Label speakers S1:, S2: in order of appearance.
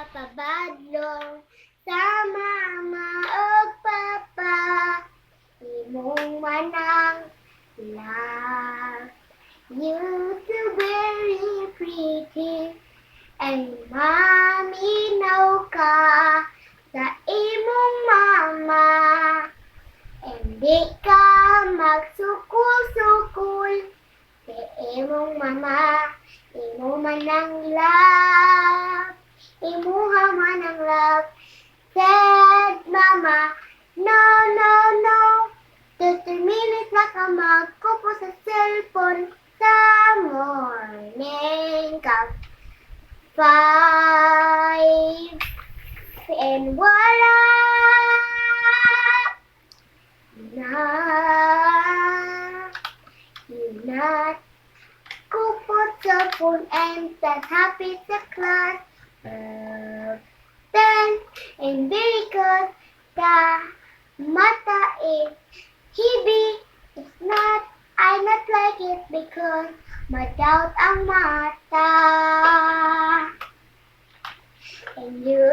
S1: Pabadlong sa mama ug papa, imong manang love. You so very pretty and maminaw ka sa imong mama and di ka magsukol-sukol sa imong mama. Imo man ang love, imuha man ang love. Said mama, No, 30 minutes na ka magkupo sa cellphone sa morning ka 5 and wala na you not kupot sa phone and that happy sa class 10 and because the mata is heavy, it's not, I not like it because madoubt ang mata and you